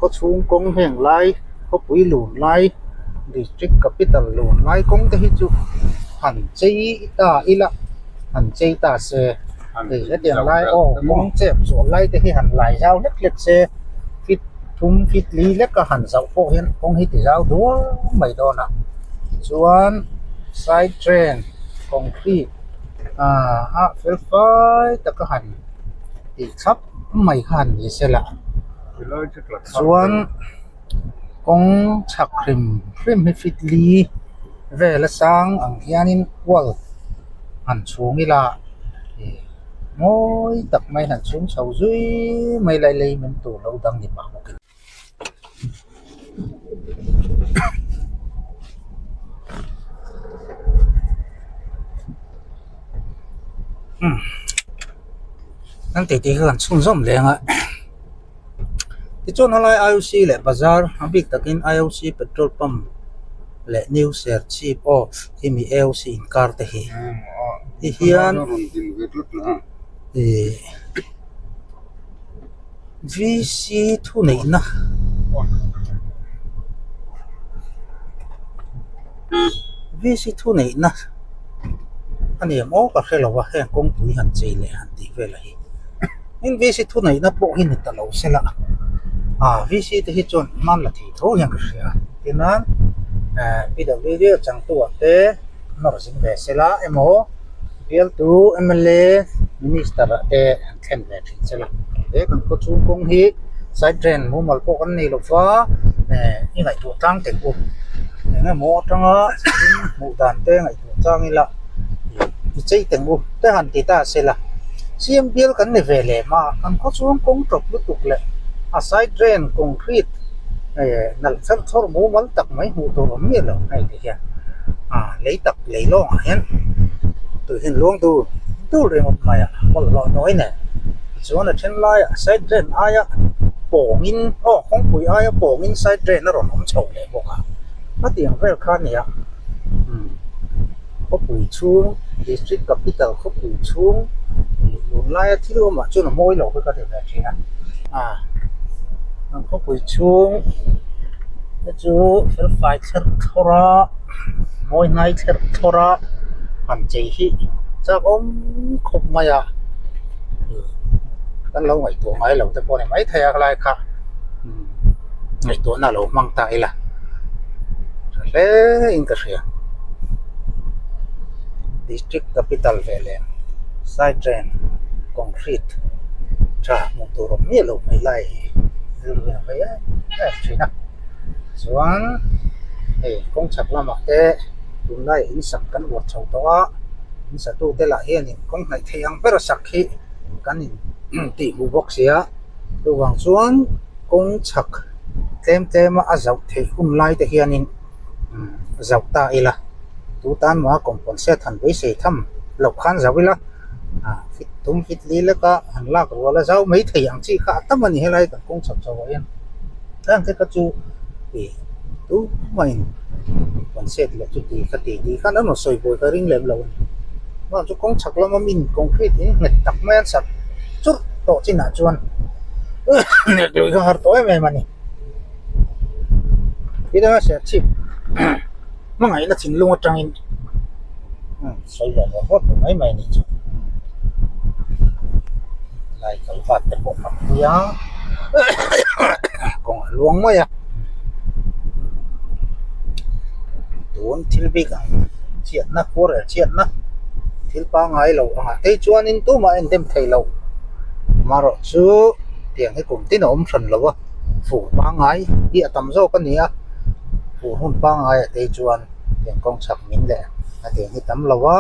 Khaw chhung kawng heng lai khawpui lun lai district capital lun lai kawng te hi chu han chei ta ila han chei ta se hei hetiang lai aw kawng chep zual lai te hi han lai zau hlek hlek se fit thum fit li lek a han zauh pawh hian kawng hi ti zau dual mai dawn a chuan side drain concrete ah a fel fai taka han tih thlap mai kha han ni se la chuan kawng chhak hrim hrim hi fit li vel a sang ang hianin wall han chhung ila ih mawi tak mai han chhung chho zui mai lai lei min tur lo dang ni pah bawk in. An tih tih hi kan chhunzawm leng a tichuan helai I O C leh bazar a bik takin I O C petrol pump leh new serchhip aw khimi A O C inkar te hi ti hian ihh. VC thuneihna VC thuneihna a ni ang aw ka hre lo a heng kawngpui han chei leh han tih vel hi tin VC thuneihna pawh hi ni ta lo se la ah VC te hi chuan hman la thei tho hian ka hria tichuan eh PWD a changtu ah te nawr zing ve se la emaw bialtu MLA minister ah te an thlen ve thin se la he kan khaw chhung kawng hi side drain mumal pawh kan nei lo va eh i ngaihtuah tlang teh u eng emaw atanga hmuh dan te ngaihtuah chang ila i chei teng u te han ti ta se la C M bial kan ni ve lem a kan khaw chhung kawng tawp lutuk leh a side drain concrete eh nalh thar thawr mumal tak mai hmuh tur awm miah lo hei ti hian ah lei tak lei lawngah hian tui hian luang dur dur ringawt mai a bawlhhlawh nawi nen tichuan a then laiah side drain aia pawngin aw kawngpui aia pawngin side drain a rawn awm chho leh bawk a a tiang vel kha a ni a umm khawpui chhung district capital khawpui chhung ih tunlaia thil awmah chuan a mawi lo kha ka ti ve thin a ah an khawpui chhung te chu fel fai thler thlawr a mawi hnai thler thlawr a han chei hi chak awm khawp mai a kan lo ngaihtuah ngai lo te pawh a ni maithei a helai kha ngaihtuahna a lo hmang ta ila tha hle in ka hria district capital ve leh side drain concrete tha hmuh tur awm miah lo mai lai hi rilru in a hawi em em thin a chuan hei kawng chhak lamah te tunlai in sak kan uar chho tawh a in satu te lah hianin kawng hnaih theih ang ber a sak hi kan in tih hmuh bawk si a chuvang chuan kawng chhak tlem tlem a a zauh theih hun lai te hianin zauh ta ila tu tan maw a compensate han beisei tham loh khan zauh ila ah fit thum fit li lek a han lak rual a zau mai thei ang chi kha a tam a ni helai kan kawng chhak chho ah hian heng te kha chu ih tumah in compensate leh chuti kha ti tih khan an rawn sawi buai ka ring lem lo a ni chuan chu kawng chhak lama min concrete in nghet tak mai an sak churh tawh chinah chuan nek luih kha har tawh em em a ni tidanga serchhip hmangaihna thinlung atangin sawi ve vawt vawt mai mai a nih chu lai kal vat te pawh a pui a kawng a luang mai a tun thil bik ang chhiatna khuarel chhiatna thil pangngai lo angah te chuanin tumah a endem thei lo amaherawh chu tiang hi kum tin a awm hran lo a fur pangngai hi a tam zawk a ni a fur hun pangngai ah te chuan tiang kawng chhak min leh a tiang hi tam lo a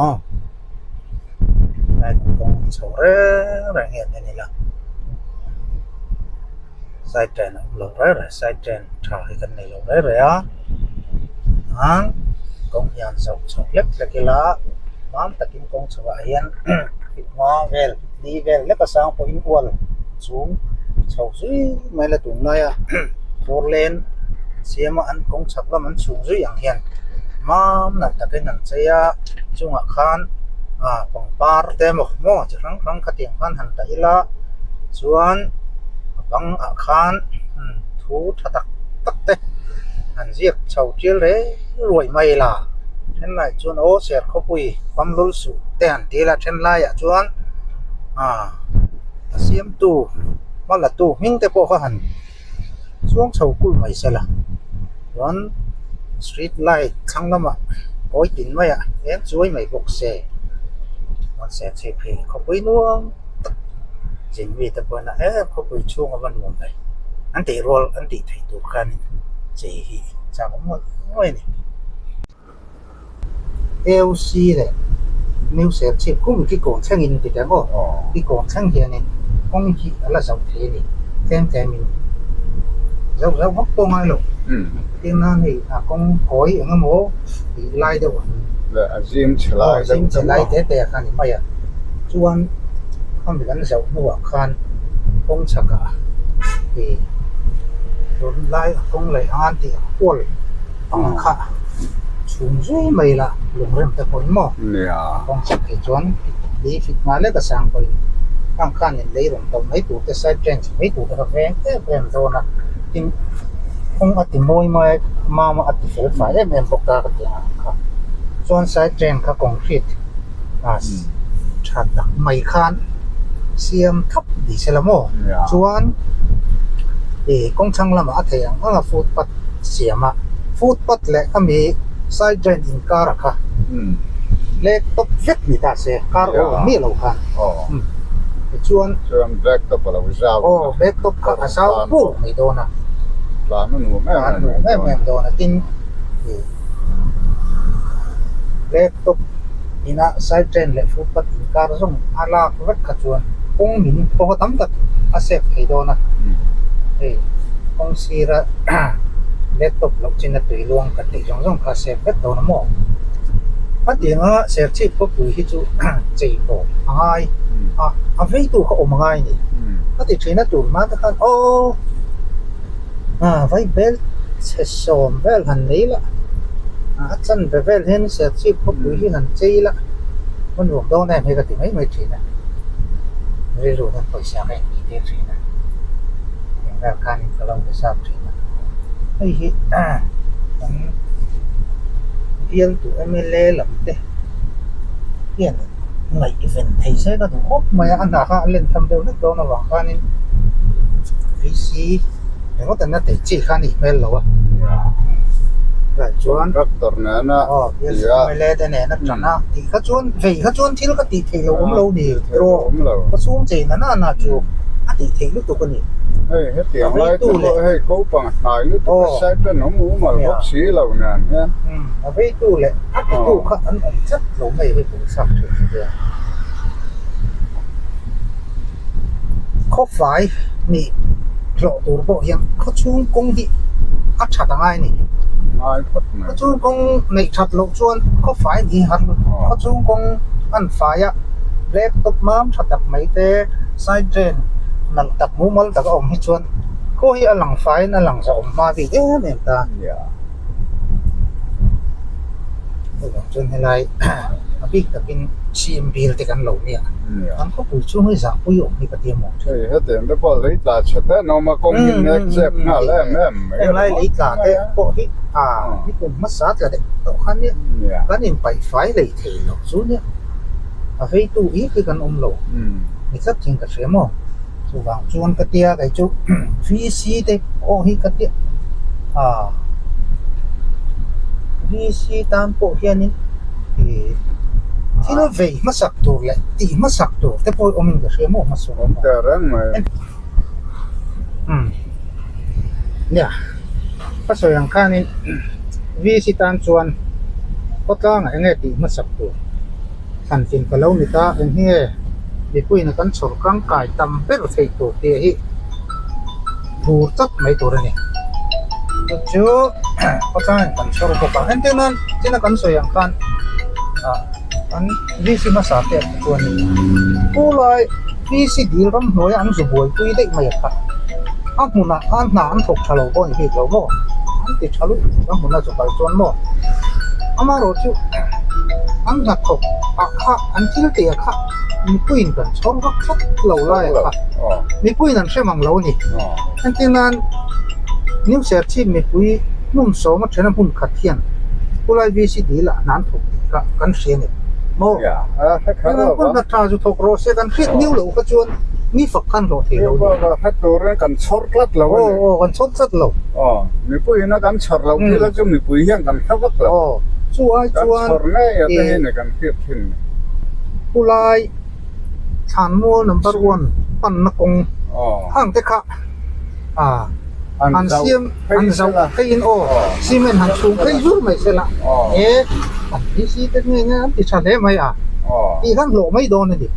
aw lai kan kawng chho reng reng hian en ila side train a awm lo reng reng side train tha hi kan nei lo reng reng a chuan kawng hian zoh chho hlek hlek ila mam takin kawng chho ah hian hma vel li vel hlek a sang pawhin ual chung chho zui mai la tunlai a four lane siama an kawng chhak lam an chhung zui ang hian mam nalh takin an chei a chungah khan ah pangpar te emaw maw chi hrang hrang khatiang khan han dah ila chuan. Bang ah khan thu tha tak tak te an ziak chho tial reng ruai mai la then lai chuan aw ser khawpui pamlul suh te han ti la then laiah chuan ah a siamtu hma la tu hming te pawh kha han chuang chho kul mai se la chuan street light thlang lamah kawi tin maiah eng chuai mai bawk se chuan ser chhip hi khawpui nuam tak zin mi te pawhin a em khawpui chhung a va nuam ve an tih rual an tih theih tur khanin chei hi chak awm ngawih ngawih a ni. AOC leh New Serchhip khum khi kawn thlengin ti teh maw khi kawn thleng hianin kawng hi a la zauh thei a ni tlem tlemin zauh zauh vak pawh ngai lo tin nan hei a kawng kawi eng emaw tih lai deuh a zim chhe lai deuh zim chhe lai te te kha a ni mai a chuan khami kan zauh hnuah khan kawng chhakah ih tun lai a kawng leh ang an tih a kual Ang kha chhum zui mai la lungrem te pawhin maw kawng chak thei chuan lei fit nghal lek a sang pawhin ang khanin lei rawn to mai tur te side drain chhe mai tur te kha veng em em dawn a tin kawng a ti mawi mai mam a a ti fel fai em em bawk ta ka ti ang kha chuan side drain kha concrete a tha tak mai khan siam thap ni se la maw chuan ih kawng chhang lamah a theih ang ang a footpath siam a footpath leh khami side drain inkar a kha black top vek ni ta se kar awm awm miah lo khan tichuan chuan black top a lo zau aw black top kha a zau pur mai dawn a tlan a nuam em em nuam em em dawn a tin ih black top ina side drain leh footpath inkar zawng a lak vek kha chuan kawng min pawh tam tak a save thei dawn a hei kawng sira laptop loh chin a tui luang ka tih zawng zawng kha a save vek dawn a maw a tianga serchhip khawpui hi chu chei pawh a ngai a a vei tu kha awm a ngai a ni a ti thin a tur hma te khan aw vai bel chhe sawm vel han nei la a chanve vel hian serchhip khawpui hi han chei la a nuam dawn em hi ka ti mai mai thin a rilru hian pawisa ka intih tir thin a eng vel khanin ka lo hisap thin a hei hi kan bialtu mla lam te hian ngaihven thei se ka duh khawp mai a a hna kha a len tham deuh hlek dawn avang khanin VC ringawt an la tei chi kha a nih hmel lo a chuan Doctor nena aw mla te nena tan a tih kha chuan vei kha chuan thil ka tih theih loh awm lo ni erawh ka chhung chei na na na chu a tih theih lutuk a ni. Hei hetiang lai te pawh hei ko pang hnai lutuk a side an awm umal bawk si lo nen hian. A veitu leh a titu kha an awm tlat lo mai hi pawisa thin a nia. Khawfai nih hlawh tur pawh hian khaw chhung kawng hi a that a ngai a ni. Ngai phawt mai. Khaw chhung kawng neih that loh chuan khawfai nih har lutuk. Khaw chhung kawng an fai a, black top mam tha tak mai te, side drain nalh tak mumal tak a awm hi chuan khaw hi a lang faiin a lang zahawm hma bik em em ta. Chuvang chuan helai a bik takin CM bill te kan lo nia an khawpui chhung hi zahpui awm hi ka ti a maw hei hetiang te pawh lei tla chhe te an awm a kawng hi nek chep nghal em em mai helai lei tla te pawh hi a ni kum hmasa tla deuh tawh khan nia kan inpaih fai lei thei lo chu nia a veitu ik hi kan awm lo ni tlat thin ka hria maw. Chuvang chuan ka tia kei chu VC te pawh hi ka tia ah VC tan pawh hianin ih thil vei hmasak tur leh tih hmasak tur te pawh hi awmin ka hria maw hmasa awm ta reng mai umm nia ka sawi ang khanin VC tan chuan khawtlangah eng nge tih hmasak tur. Thlan tin ka lo ni ta, eng hi nge mipuiin kan chhawr tangkai tam ber theih tur tih hi phur tlat mai tur a ni. Chu chu khawtlangin kan chhawr bawk a, entir nan tina kan sawi ang khan ah an VC hmasa te ah te chuanin pu lai VC dil ramhnuaia an zu buaipui daih mai a kha a hmunah khan hna an thawk tha lo pawh a ni bik lo maw an ti tha lutuk a hmuna zu kal chuan maw amaherawhchu an hnathawk ah kha an thil tih ah kha mipuiin kan chhawr vak tlat lo lai ah kha. Mipuiin an hre mang lo a ni. Entir nan New Serchhip mipui hmun sawma thena hmun khat hian Pulai VC dil ah hna an thawk tih kha kan hria a ni maw? Engah hmun khat tha zu thawk rawh se kan hriat niu loh kha chuan mi fak khan hlawh thei lo a ni. Hre turin kan chhawr tlat lo a ni. Aw aw kan chhawr tlat lo. Aw mipuiin a kan chhawr loh thil a chu mipui hian kan hre vak lo. Aw chu ai chuan kan chhawr ngei a te hi ni kan hriat thin ni. Pulai Thlanmual number one panna kawng hang te kha ah an siam an zauh pheiin aw cement han chhung phei zur mai se la he an PC te nge nge an ti tha hle mai a tih khan hlawh mai dawn a ni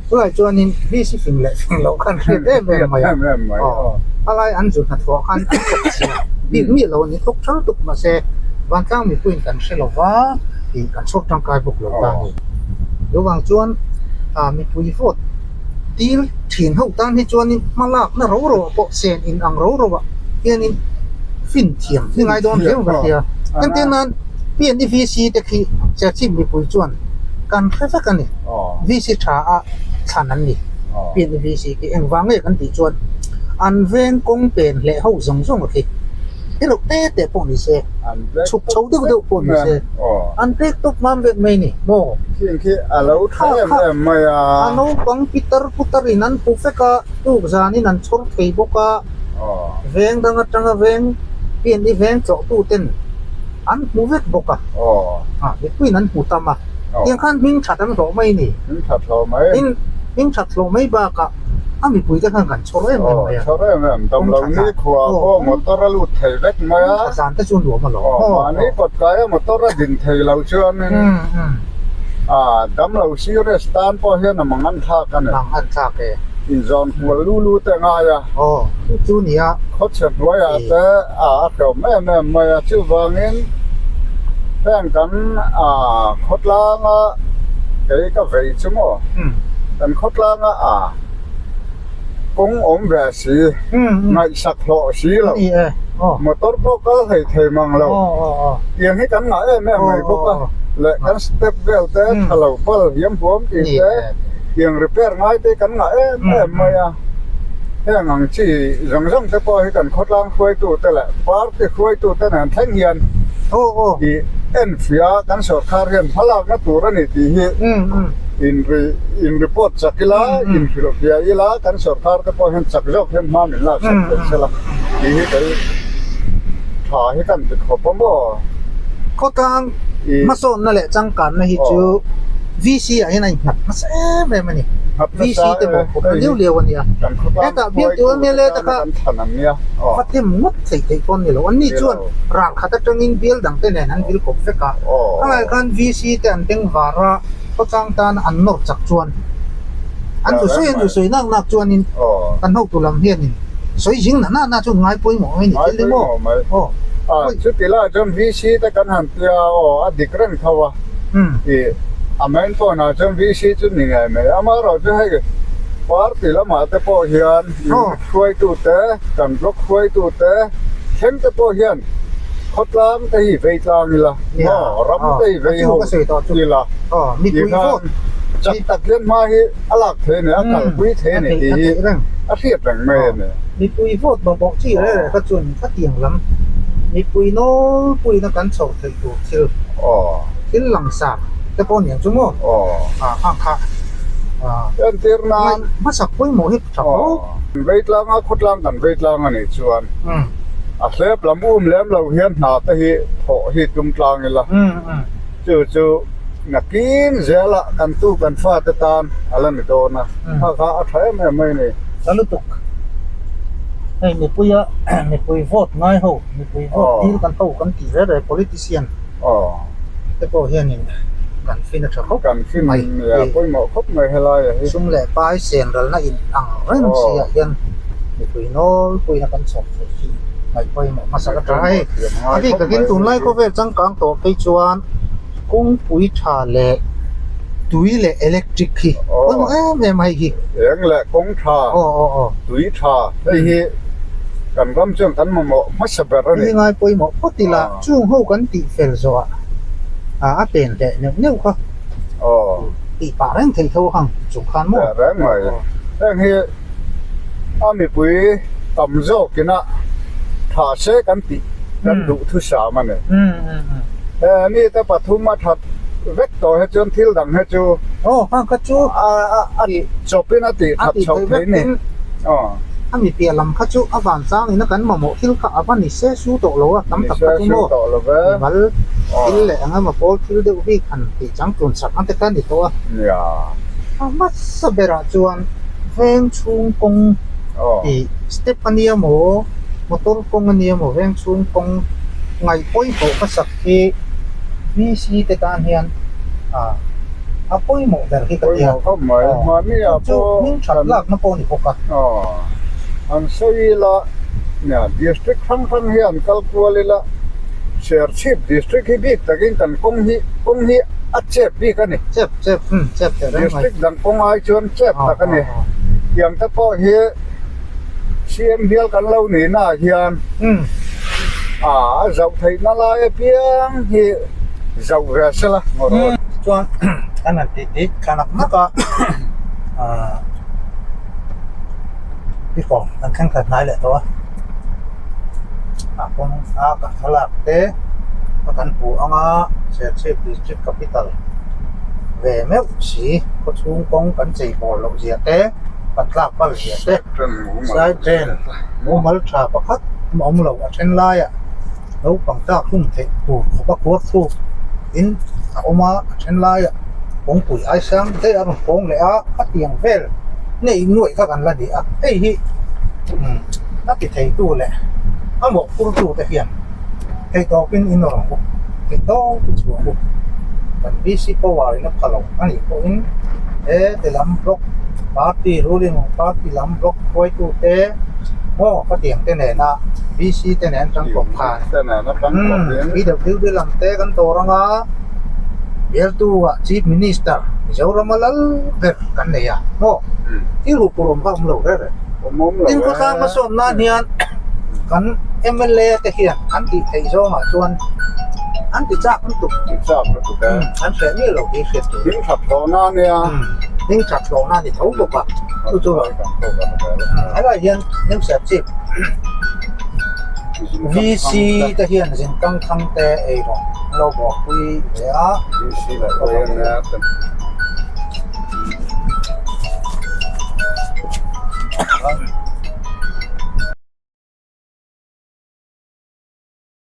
chulai chuanin PC fing leh fing loh khan hriat em em mai a aw a lai an zu hnathawh khan an thawk chhia bik miah lo a ni thawk tha lutuk mahse vantlang mipuiin kan hre lo va tih kan chhuak tangkai bawk lo ta a ni. Chuvang chuan ah mipui vote dil thin ho tan hi chuanin hma lakna ro ro ah pawh sen in ang ro ro ah hianin fin thiam hi ngai dawn hle ka hria. Entir nan PNEVC te khi Serchhip mipui chuan kan hre vek a ni. VC tha a thlan an ni PNEVC khi engvang nge kan tih chuan an veng kawng pen hleh ho zawng zawng a khi. Hi loh te te pawh ni se, chhuk chho deuh deuh pawh ni se, an pek tawp mam vek mai ni maw? Khing khi a lo tha em em mai a. A naupang pitar putar in an hmu vek a, tuk zan in an chhawr thei bawk a, veng dang atanga veng pian i veng tlawh tu ten an hmu vek bawk a, mipui in an hmu tam a, tiang khan hming that an hlawh mai ni. Hming that hlawh mai. Tin, hming that hlawh mai bakah a mipui te khan kan Chhawr em em mai a. Chhawr em em, damlo ni khua pawh motor a lut thei vek mai a. Kawng zan te chu nuam a lo. Aw, mahni kawt kai a motor a din thei lo chuanin damlo serious tan pawh hian a mang an thlak a ni. Mang an thlak e. Inzawn kual lu lu te ngai a. Aw, chu chu nia. Khawchhe hnuaiah te a hlawm em em mai a, chuvangin heng kan khawtlanga kei ka vei chu maw, kan khawtlanga a. Kawng awm ve si, ngaihsak hlawh si lo, motor pawh kal hlei thei mang lo, tiang hi kan ngah em em mai bawk a, leh kan step vel te tha lo bal hiam huam tih te, tiang repair ngai te kan ngah em em mai a, heng ang chi zawng zawng te pawh hi kan khawtlang hruaitu te leh party hruaitu te nen thleng hian tih enfiah kan sawrkar hian hmalakna tur a ni tih hi. In report chak ila, in hrilh hria ila, kan sorkar te pawh hian chak zawk hian hma min lak sak thei se la tih hi kei tha hi kan ti khawp a maw? Khawtlang hmasawnna leh changkanna hi chu VC ah hian a innghat hmasa em em a ni. VC te pawh phawrh na liau liau a nia. Hetah bialtu MLA te kha va them ngawt theih theih pawh an ni lo. Anni chuan ral khat atangin bial dang te nen an vil kawp vek a. Khangah khan VC te an beng var a. Khawchang tan an nawr chak chuan an zu sawi an zu sawi nak nak chuanin kan hotu lam hianin sawi zing na na na chu ngai pawimawh mai ni thil hi maw aw. A chuti lai chuan VC te kan han tia aw a dik reng tho a i a main point ah chuan VC chu ni ngei mai amaherawh chu hei party lamah te pawh hian unit hruaitu te kan block hruaitu te thleng te pawh hian Khawtlang te hi vei tlang ila maw ram te hi vei ho ila tih khan chak tak hian hma hi a lak thei a ni a kalpui thei a ni tih hi a hriat reng mai a ni. Mipui vote mamawh chi reng reng kha chuan khatiang lam mipui nawlpuiin a kan chho theih tur thil thil langsar te pawh aniang chu maw khang kha entir nan hmasak pawimawh hi tha khawp. Vei tlanga khawtlang kan vei tlang a nih chuan. A hlep lam um lem lo hian hna te hi thawh hi tum tlang ila, chu chu nakin zela kan tu kan fate tan a la ni dawn a, kha kha a tha em em mai a ni. Tha lutuk. Hei mipuia mipui vote ngai ho, mipui vote dil kan ho kan tih reng reng politician te pawh hianin kan fin a tha khawp mai. Kan fin pawimawh khawp mai helai ah hi. Sum leh pai sen ralna in ang reng si ah hian mipui nawlpuiin a kan chhawp. Ngaih pawimawh hmasa ka tha hei. A bik takin tunlai khawvel changkang tawh phei chuan kawngpui tha leh tui leh electric hi pawimawh em em a hei hi. Eng leh kawng tha, tui tha hei hi kan ram chuan kan mamawh hmasa ber a ni. Hei ngai pawimawh phawt ila chung ho kan tih fel zawh ah a pen leh neuh neuh kha tih pah reng thei tho ang chung khan maw. Reng mai. Heng hi. a mipui tam zawkina tha se kan tih kan duhthusam a ni. He mite pathum a that vek tawh hi chuan thil dang hi chu a chawpin a tih that chhoh theih a ni. A mi piah lam kha chu a van changin a kan mamawh thil kha a va ni se su tawh lo a, tam tak kha chu maw mimal thil leh eng emaw pawl thil deuh bik han tih changtlun sak ang te kha a ni tawh a. A hmasa berah chuan veng chhung kawng tih step a nia maw, motor kawng a nia maw veng chhung kawng ngaih pawimawh ka sak hi VC te tan hian a pawimawh ber hi ka ti a, chu hming that lakna pawh a ni bawk a. An sawi ila district hrang hrang hian kal kual ila Serchhip district hi bik takin kan kawng hi kawng hi a chep bik a ni. Chep chep chep teh reng mai. District dang kawng ai chuan chep tak a ni. Tiang te pawh hi CM bial kan lo nih naah hian a zauh theihna lai apiang hi zauh ve se la ngaw rawh. Chuan kan han tih tih thla nak nak a Bikawm kan thleng thla hnai leh tawh a. A kawng a ka thlalak te ka kan hmu ang a Serchhip District Capital ve meuh si khawchhung kawng kan chei bawl loh zia te kan tlak pal zia te side drain mumal tha pakhat a awm lo a then laiah naupang tlak hlum theih tur khawp a khuar thluk in a awm a a then laiah kawngpui ai sang daih a rawn kawng leh a a tiang vel nei nuaih kha kan la ni a hei hi umm a ti thei tu leh a mawhphur tu te hian theih tawpin in rawn bawk theih tawpin chhuah bawk kan VC power in a pha lo a nih pawhin he ti lam block party ruling party lam block hruaitu te maw ka tiang te nena VC te nen tangkawp khan umm PWD lam te kan dawr anga bialtu ah chief minister Mizoram a lal ber kan nei a maw thil huh pur awm kha awm lo reng reng tin khawtlang hmasawn nan hian kan M_L_A te hian an tih theih zawngah chuan an ti chak lutuk an hreh miah lo tih hriat tur hming that hlawhna a nia hming that hlawhna a ni tho bawk a chu chu helai hian hmingchhiat chi V_C te hian zin tang thang te ei rawh an lo buaipui ve a